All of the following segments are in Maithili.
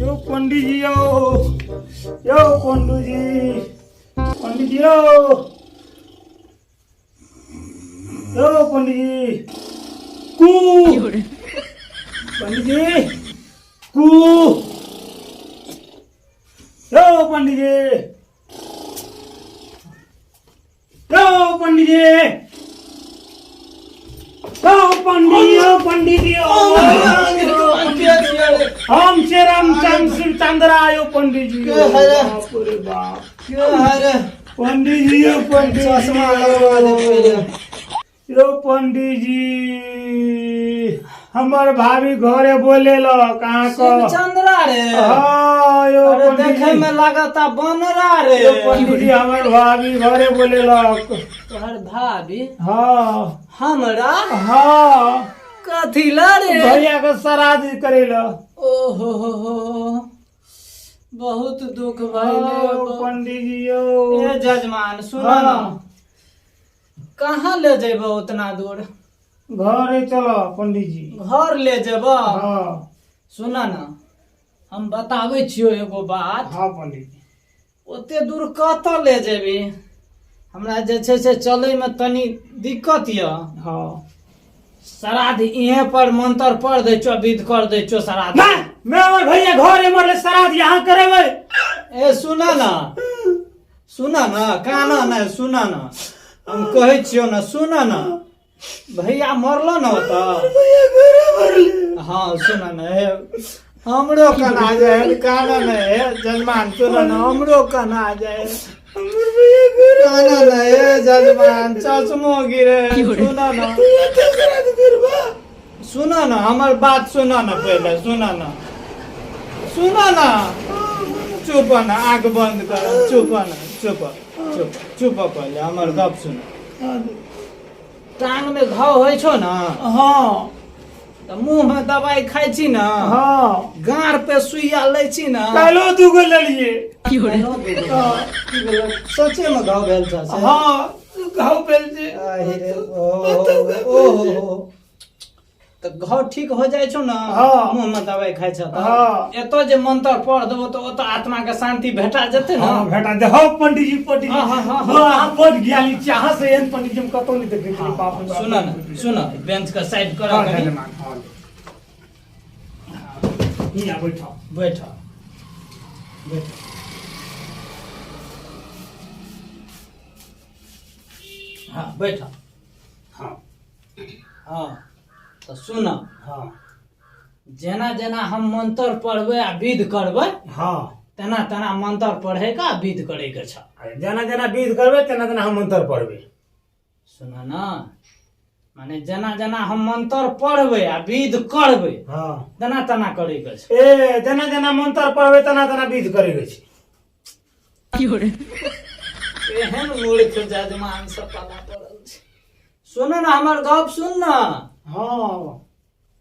यो पंडित जी यो, यो पंडित जी, पंडित जी यो, यो पंडित जी, कू, पंडित जी कू, यो पंडित जी, यो पंडित जी, यो पंडित जी, यो पंडित जी, यो। हम से रामचंद्र शिव चंद्र आयो पंडित जी। के है रे? बाप रे बाप। के है रे? पंडित जी, यो पंडित जी। चश्मा लगवा दे पहिले। यो पंडित जी, हमर भाभी घरे बोले ल कहाँ को शिवचंद्रा रे? हाँ, यो अरे पंडित देखे जी। में लागता बनरा रे। यो पंडित जी, हमर भाभी घरे बोले लक। तोहर भाभी? हाँ। हमरा? हाँ। कथी ला रे? भैया के श्राद्ध करे ल। ओहो हो हो, बहुत दुख भइले। पंडित जी यो। ए जजमान, सुन ना। हाँ। कहाँ ले जेबो उतना दूर? घरे चलो पंडित जी। घर ले जेबो? हाँ। सुन ना, हम बताबै छियो एगो बात। हाँ पंडित जी। ओते दूर कतऽ ले जेबी? हमरा जे छै से चलैमे तनी दिक्कत यऽ। हाँ। श्राद्ध इहे पर मंत्र पढ़ दै छो, विध कर दै छो श्राद्ध। ना, मैं हमर भैया घरे मरले, श्राद्ध यहाँ करेबै? ए सुन ना, सुन ना, काना नहि, सुन ना, हम कहै छियौ ना, सुन ना, भैया मरलो ना ओतऽ। भैया घरे मरले। हाँ, सुन ना, हे हमरो कना जाए है, काना नहि, हे जजमान, सुन ना, हमरो कना जाए है। हमर भैया घरे काना नहि, हे जजमान, चश्मो गिरे, सुन ना। तू एते श्राद्ध करबा? सुन ना, हमर बात सुन ना पहिले, सुन ना, सुन ना, चुप ना, आँख बंद कर, चुप ना, चुप चुप चुप, पहिले हमर गप सुन। टांग में घाव होइ छौ ना? हाँ। तऽ मुँह में दवाई खाइ छी ना? हाँ। गाँड़ पे सुइया लै छी ना? काल्हो दूगो लेलिए। काल्हो दूगो? की भेलै? सचे में घाव भेल छ से? हाँ, घाव भेल छै। आहि रे, ओ हो, तऽ घाव ठीक हो जाइ छौ ना? हाँ। मुँह में दवाई खाइ छ तऽ? हाँ। एतऽ जे मंत्र पढ़ देबो तऽ ओतऽ आत्मा के शांति भेटा जेतै ना? हाँ, भेटा दे। हाँ पंडित जी, पंडित जी। हाँ, हाँ, हाँ, हाँ, अहाँ बड ज्ञानी छी। अहाँ से एहन पंडित जी हम कतौ नहि देखने छी, बाप रे बाप। सुन ना, सुन, बेंच के साइड कर। हाँ, कनी। धन्यवाद। हाँ, हियाँ बैठो। बैठ बैठ। हाँ, बैठ। हाँ। हाँ, तऽ सुन। हाँ। जेना जेना हम मंत्र पढ़बै आ विध करबै, हाँ, तेना तेना मंत्र पढ़ैके आ विध करैके छ। अरे, जेना जेना विध करबै, तेना तेना हम मंत्र पढ़बै। सुन ना, माने जेना जेना हम मंत्र पढ़बै आ विध करबै, हाँ, तेना तेना करैके छै। ए, जेना जेना मंत्र पढ़बै, तेना तेना विध करैके छै। एहन मूर्ख जजमान सब पाला पड़ल छै। सुन ना, हमर गप सुन ना। हाँ।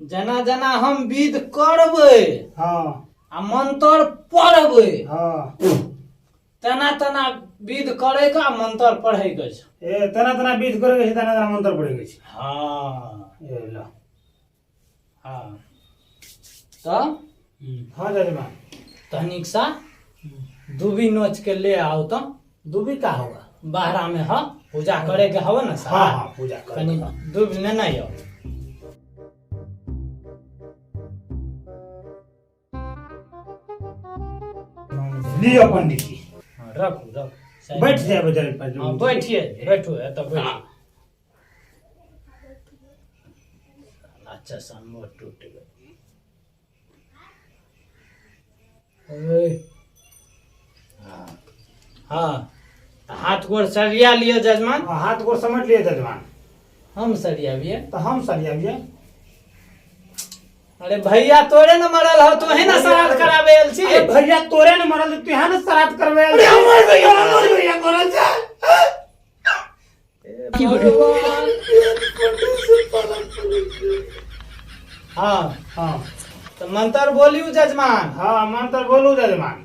जेना जेना हम विध करबै हाँ, आ मंत्र पढ़बै, हाँ, तेना तेना विध करैके आ मंत्र पढ़ैके छै। ए, तेना तेना विध करैके छै, तेना तेना मंत्र पढ़ैके छै। हाँ। ए ल। हाँ, तऽ हाँ जजमान। तनिक सा दूबी नोच के ले आओ तऽ। दूबी का होगा? बाहरा में ह, पूजा करे के हवे ना? हाँ हाँ, पूजा करे। कनी दूबी लेने आउ। लियो पंडित जी। हाँ, रखू रखू। बैठ जाए जल पर। हाँ, बैठिए, बैठू, एतऽ बैठू। अच्छा, समो टूट गेल। हाँ हाँ, तऽ हाथ गोर सरिया लिअ जजमान। हाँ, हाथ गोर समेट लिए जजमान। हम सरियाबिए? तो हम सरियाबिए। अरे भैया तोरे न मरल हो, तोहे न श्राद्ध कराबे आयल छी। अरे भैया तोरे न मरल, तू यहाँ न श्राद्ध करबे आयल। अरे हमर भैया, हमर भैया मरल छै। भगवान। हाँ। हाँ। तऽ मंत्र बोलियौ जजमान। हाँ, मंत्र बोलू जजमान।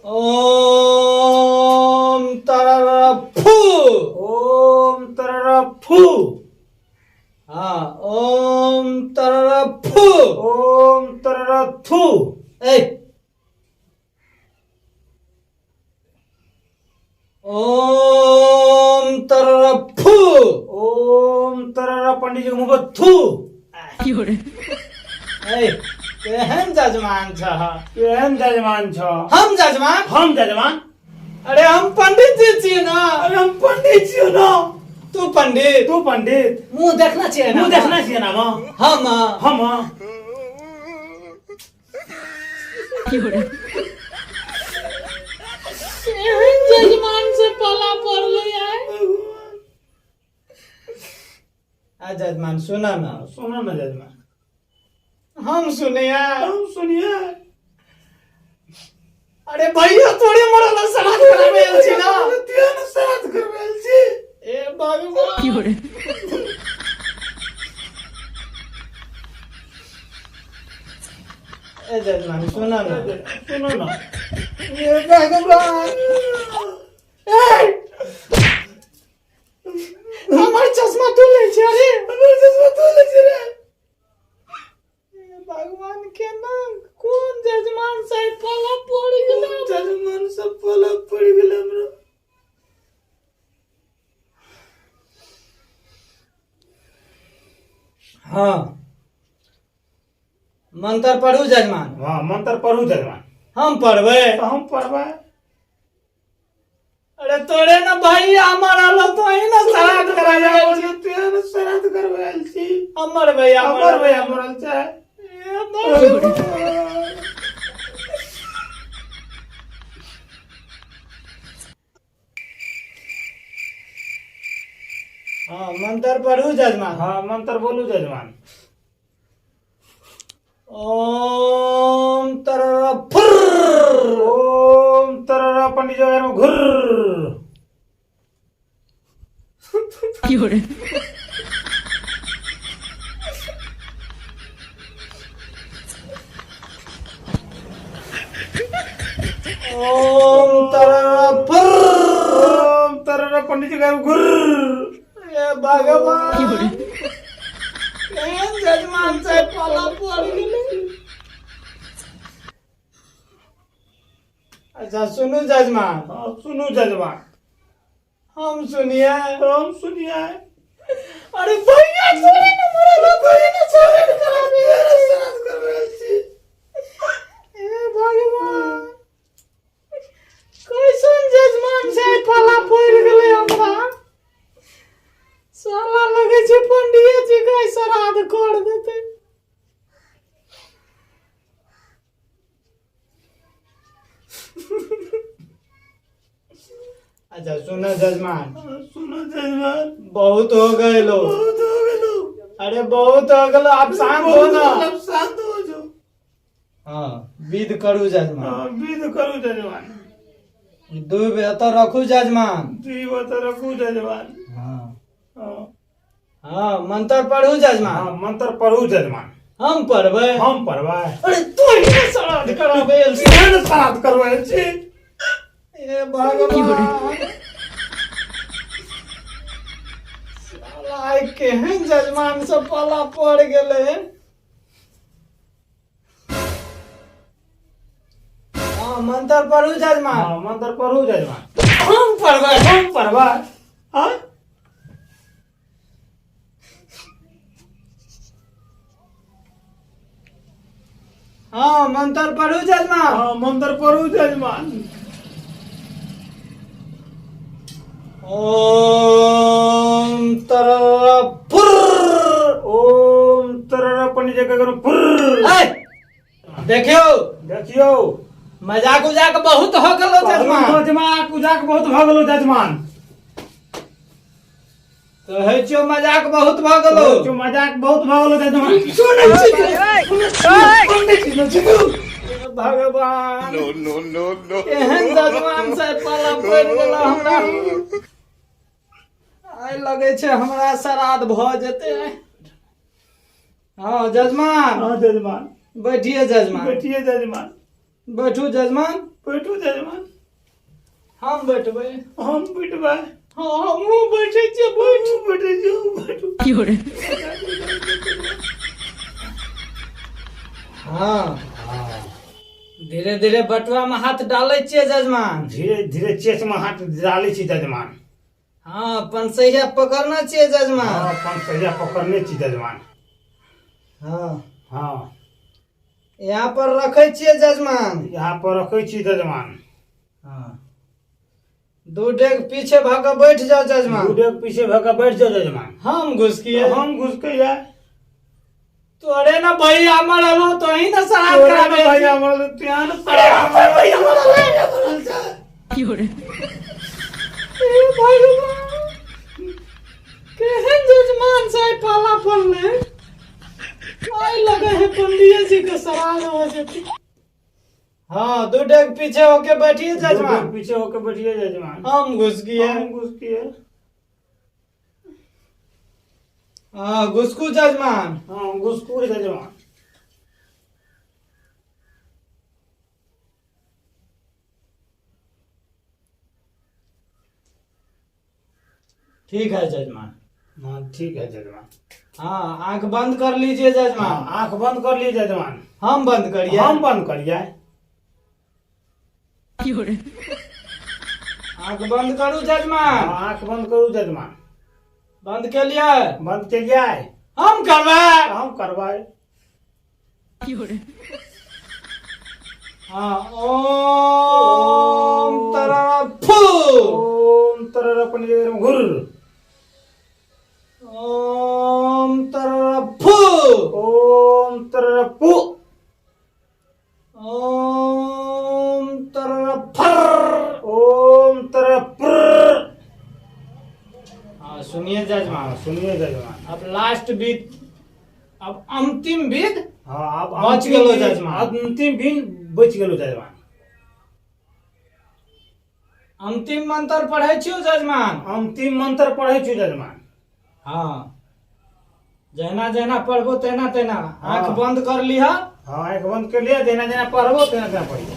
ओम तरर फू। ओम तरर फू। हाँ, ओम तरर फू। ओम तरर थू। ए। ओम तरफू। ओम तरर पंडित जी के मुंह पर थू। ए, केहन जजमान छह? केहन जजमान छ? हम जजमान? हम जजमान। अरे हम पंडित जी छियै ना। अरे हम पंडित छियै ना। तू पंडित? तू पंडित। मुंह देखना छियै ना? मुंह देखना छियै ना। हम हम एहन जजमान से पला पड़लै आइ। आ जजमान, सुना ना। सुनो ना जजमान। हम सुनिया? हम सुनिए। अरे भैया थोड़े मरल, श्राद्ध कराबै आयल छी ना। तेहन श्राद्ध करबै आयल छी। ए भगवान! ए जजमान, सुना ना। सुनो ना। ए भगवान! ए, हमर चश्मा तू लै छै? अरे हमर चश्मा तू लै छै रे। ए भगवान, केना कोन जजमान साहेब पाला पड़ि गेलै? कोन जजमान सब पला पड़ि गेलै हमरा? हाँ, मंत्र पढ़ू जजमान। हाँ, मंत्र पढ़ू जजमान। हम पढ़बै? तऽ हम पढ़बै। अरे तोरे ना भाई हमर आलो, तो ही ना श्राद्ध कराबै आयल छी। तेहन श्राद्ध करबै आयल छी। हमर भैया। हमर भैया मरल छै। ए भगवान! हाँ, मंत्र पढ़ू जजमान। हाँ, मंत्र बोलू जजमान। ओम तरफुर। ओम तरर पंडित जी में घुर। ओम तरफुर। ओम तरर पंडित जी में घुर। ए भगवान, केहन जजमान से पाला पड़ गेलै? अच्छा सुनू जजमान। हाँ, सुनू जजमान। हम सुनिए? हम सुनिए। अरे भैया थोड़े ना मरल, थोड़े ना श्राद्ध कराबै आयल छी। श्राद्ध करबै आयल छी। ए भगवान, कैसन जजमान से पाला पड़ि गेलै हमरा? साला लगै छै पंडिये जी के आइ श्राद्ध कर देतै। अच्छा सुनो जजमान। हाँ, सुनो जजमान। बहुत हो गए लो। बहुत हो गेलो। अरे बहुत हो गेलो, आप शांत हो ना। अब शांत हो जाओ। हाँ, विध करू जजमान। हाँ, विध करू जजमान। दू एतऽ रखू जजमान। दुई बता रखू जजमान। हाँ। हाँ। हाँ, मंत्र पढ़ू जजमान। हाँ, मंत्र पढ़ू जजमान। हम पढ़बै? हम पढ़बै। अरे तू ही ने श्राद्ध कराबै आयल छी। तेहन श्राद्ध करबै आयल छी। ए भगवान, साला आइ केहन जजमान से पाला पड़ गेलै? हाँ, मंत्र पढ़ू जजमान। हाँ, मंत्र पढ़ू जजमान। हम पढ़बै? हम पढ़बै। हाँ। हाँ, मंत्र पढ़ू जजमान। हाँ, मंत्र पढ़ू जजमान। ओम तरफुर। ओम तरर पंडित जी के पुर। ऐ, देखियौ। देखियौ। मजाक उजाक बहुत हो गेलो जजमान। जजमान, उजाक बहुत भऽ गेलो जजमान। कहै छियौ मजाक बहुत भऽ गेलो। जो मजाक बहुत भऽ गेलो जजमान। सुनै छी? भगवान! No, no, no, no. एहन जजमान से पाला पड़ि गेल हमरा। आइ लगै छै हमरा श्राद्ध भऽ जेतै। हँ जजमान। हाँ जजमान। बैठिए जजमान। बैठिए जजमान। बैठू जजमान। बैठू जजमान। हम बैठबै? हम बैठबै। हँ, हमहूँ बैठै छियै, बैठ। बैठै छियै, बैठू। हँ, धीरे धीरे बटुआ में हाथ डालै छियै जजमान। धीरे धीरे चेस में हाथ डालै छी जजमान। हाँ, पंसैया पकड़ने छियै जजमान। हाँ, पंसैया पकड़ने छी जजमान। हाँ। हाँ। यहाँ पर रखै छियै जजमान। यहाँ पर रखै छी जजमान। हाँ, दू डेग पीछे भऽ कऽ बैठ जाओ जजमान। दू डेग पीछे भऽ कऽ बैठ जाओ जजमान। हम घुसकिए। हम घुसकैया। तोरे ना भैया मरल हो तो ही ना शराब तोरे ना खराबे। भैया मरल त्यान शराब। अरे भैया मरल है ना मरल छै। ए भगवान, केहन जजमान से आइ पाला पड़लै। आइ लगे है पंडिये जी के सवाल हो जेतै। हाँ, दू डेग पीछे होके बैठिए दू डेग जजमान। पीछे होके बैठिए जजमान। हम घुसकिए। हम घुसकिए। हाँ, घुसकू जजमान। हाँ, घुसकू जजमान। ठीक है जजमान। हाँ, ठीक है जजमान। हाँ, आंख बंद कर लीजिए जजमान। हाँ, आंख बंद कर लीजिए जजमान। हम बंद करिए। हम बंद करिए। आंख बंद करू जजमान। हाँ, आंख बंद करू जजमान। बंद के लिए। बंद के लिए। हम करबै। हम करबै। हाँ, ओम तररा फू। ओम तरर पनीर घुर। ओम तररा फू। ओम तरर पु। ओम तररा फर। ओम तरर प्र। हाँ, सुनिए जजमान। हाँ, सुनिए जजमान। अब लास्ट विध, अब अंतिम विध। हाँ, अब बच अंतिम गेलो विध- जजमान। अंतिम विध बच गेलो जजमान। अंतिम मंत्र पढ़ै छियौ जजमान। अंतिम मंत्र पढ़ै छी जजमान। हाँ, जहिना जहिना पढ़बो तहिना तहिना हाँ। आंख बंद कर लिह। हाँ, आँख बंद कर लिया, जेना जेना पढ़बो तेना तेना पढ़िए।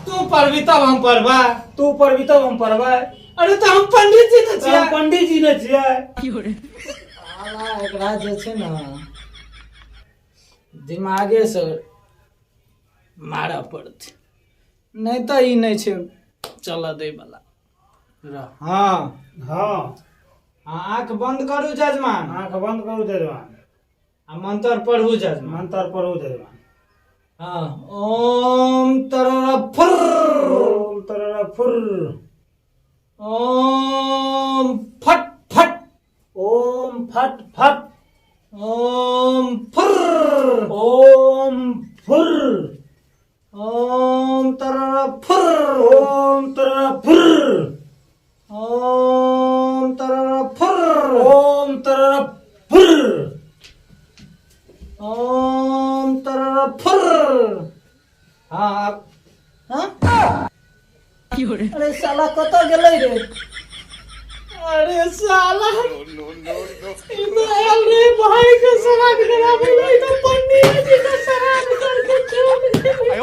तू पढ़बी तब हम पढ़बा। तू पढ़बी तब हम पढ़बै। अरे तऽ हम पंडित जी ने तऽ हम छियै। पंडित जी ने छियै। साला एकरा जे छै ने दिमागे से मारऽ पड़तै, नहि तऽ ई नहि छै चलऽ दै बला। हाँ। हाँ। हाँ, आँख बंद करू जजमान। आँख बंद करू जजमान। आ मंत्र पढ़ू जजमान। मंत्र पढ़ू जजमान। हाँ, ओम तरर फुर। ओम तरर फुर। ओम फट फट। ओम फट फट। ओम फुर। ओम फुर। ओम तरर फुर। ओम तरर फुर। ओम तरर फुर। ओम तरर फुर। ओम तरर फुर। हाँ, हाँ? अरे साला कतऽ गेलै रे? अरे साला, ई तऽ आयल रे भाई के श्राद्ध कराबै ले, ई तऽ पंडित जी के श्राद्ध करके चलि गेलै।